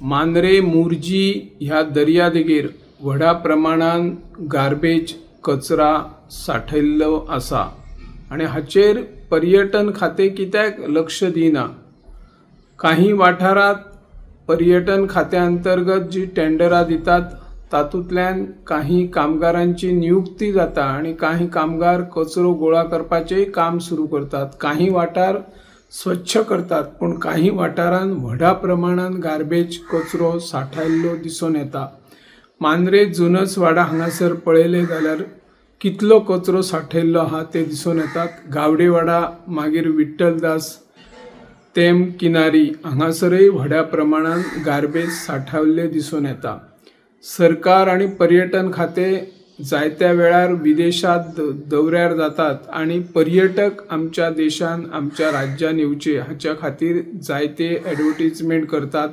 मांद्रे मुर्जी ह्या दर्यादेगेर व्हडा प्रमाणान गार्बेज कचरा साठयल्लो आसा आनी हाचेर पर्यटन खातें कित्याक लक्ष दिना। काही वाठारांत पर्यटन खात्या अंतर्गत जी टेंडरां दितात तातूंतल्यान काही कामगारांची नियुक्ती जाता आनी काही कामगार कचरो गोळा करपाचें काम सुरू करतात। काही वाठार स्वच्छ करतात पूण काही वाठारांत व्हडा प्रमाणान गार्बेज कचरो साठयल्लो दिसून येता। मांद्रे जुनसवाडा हांगासर पळयलें जाल्यार कितलो कचरो साठयल्लो आहा ते दिसून येतात। गावडेवाडा मागीर विठ्ठलदास तेम किनारी हांगासरय व्हडा प्रमाणान गार्बेज साठवल्ले दिसून येता। सरकार आनी पर्यटन खातें जायत्या वेळार विदेशांत दौऱ्यार जातात आनी पर्यटक आमच्या देशान आमच्या राज्यान येवचे हाच्या खातीर जायते एडवर्टीजमेंट करतात,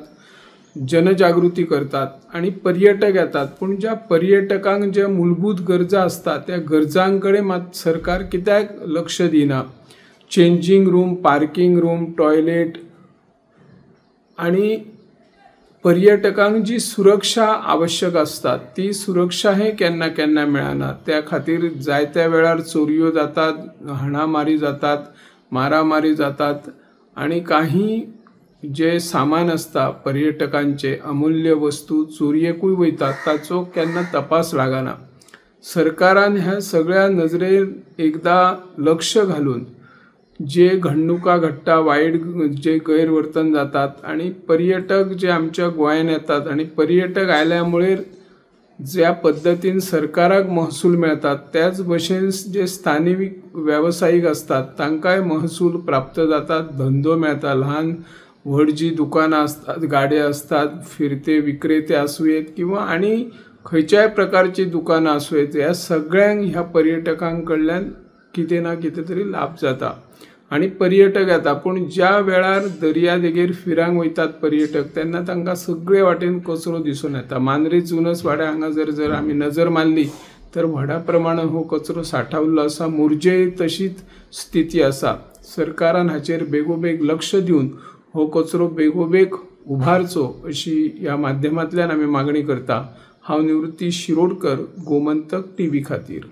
जनजागृती करतात आनी पर्यटक येतात। पूण ज्या पर्यटकांक ज्या मूलभूत गरजा आसता त्या गरजां कडेन मात सरकार कित्याक लक्ष दिना। Changing room, parking room, toilet आनी पर्यटकांक जी सुरक्षा आवश्यक आसता ती सुरक्षा हे केन्ना केन्ना मेळना। त्या खातीर जायत्या वेळार चोरयो जातात, हाणामारी जातात, मारामारी जातात आनी काही जे सामान आसता पर्यटकांचे अमूल्य वस्तू चोरयेकूय वयतात, ताचो केन्ना तपास लागना। सरकारान ह्या सगळ्या नजरेन एकदां लक्ष घालून जे घडणुका घडटा, वायट जे गैरवर्तन जातात आनी पर्यटक जे आमच्या गोंयान येतात आनी पर्यटक आयल्या मुळे ज्या पद्दतीन सरकाराक महसूल मेळतात त्याच भशेन जे स्थानीक वेवसायीक आसतात तांकांय महसूल प्राप्त जातात, धंदो मेळटा। ल्हान व्हड जी दुकानां आसतात, गाडे आसतात, फिरते विक्रेते आसूं येत किंवा आनी खंयच्याय प्रकारची दुकानां आसूं येत, ह्या सगळ्यांक ह्या पर्यटकां कडल्यान कितें ना कितें तरी लाभ जाता आनी पर्यटक येता। पूण ज्या वेळार दर्यादेगेर फिरांक वयतात पर्यटक तेन्ना तांकां सगळे वाटेन कचरो दिसून येता। मांद्रे जुनसवाड्या हांगा जर जर आमी नजर मारली तर व्हडा प्रमाणान हो कचरो साठावल्लो आसा। मुरजेय तशीच स्थिती आसा। सरकारान हाचेर बेगोबेग लक्ष दिवन हो कचरो बेगोबेग उबारचो अशी ह्या माध्यमांतल्यान आमी मागणी करता। हांव निवृत्ती शिरोडकर, गोमंतक टीव्ही खातीर।